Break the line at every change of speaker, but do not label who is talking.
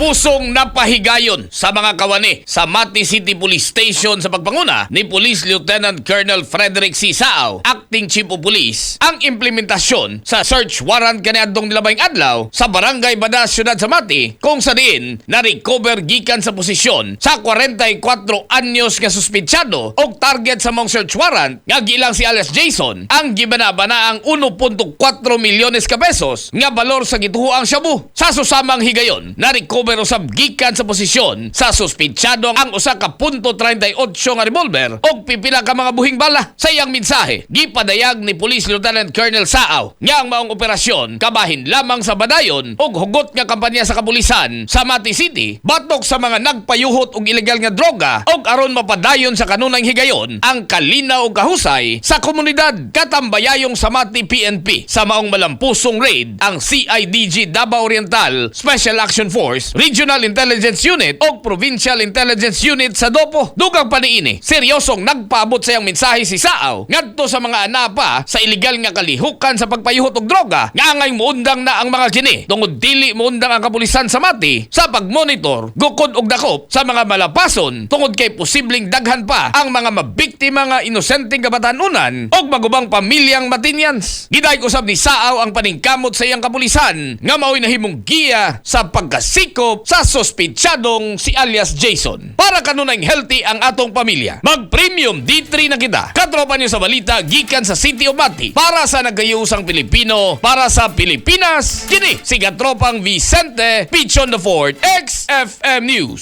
Malampusong napahigayon sa mga kawani sa Mati City Police Station sa pagpanguna ni Police Lieutenant Colonel Frederick C. Sao, Acting Chief of Police, ang implementasyon sa search warrant kaniadtong nilabayng adlaw sa Barangay Bada, Siyudad sa Mati, kung sa diin na-recover gikan sa posisyon sa 44 anyos nga suspitsado og target sa maong search warrant nga giilang si alias Jason ang gibana-bana ang 1.4 milyones ka pesos nga balor sa gituoang shabu. Sa susamang higayon, na-recover usab gikan sa posisyon sa suspitsado ang usa ka .38 nga revolver og pipila ka mga buhing bala. Sa iyang mensahe, gipadayag ni Police Lieutenant Colonel Saaw nga ang maong operasyon kabahin lamang sa badayon og hugot nga kampanya sa kapulisan sa Mati City batok sa mga nagpayuhot og ilegal nga droga og aron mapadayon sa kanunayng higayon ang kalinaw og kahusay sa komunidad. Katambayayong sa Mati PNP sa maong malampusong raid ang CIDG Davao Oriental Special Action Force, Regional Intelligence Unit og Provincial Intelligence Unit sa Dopo. Dugang pa niini, seryosong nagpaabot sa iyang mensahe si Saaw ngadto sa mga anapa sa ilegal nga kalihukan sa pagpayuhot og droga nga angay muundang na ang mga kini tungod dili muundang ang kapulisan sa Mati sa pagmonitor, gukod og dakop sa mga malapason tungod kay posibleng daghan pa ang mga mabiktima nga inosenteng kabatanunan og magubang pamilyang Matinians. Gidayeg usab ni Saaw ang paningkamot sa iyang kapulisan nga mao'y nahimong giya sa pagkasikop sa suspitsadong si alias Jason. Para kanunayng healthy ang atong pamilya, mag-Premium D3 na kita. Katropa niyo sa balita gikan sa City of Mati. Para sa nagkayusang Pilipino, para sa Pilipinas, kini si Katropang Vicente Pichon the Fourth, XFM News.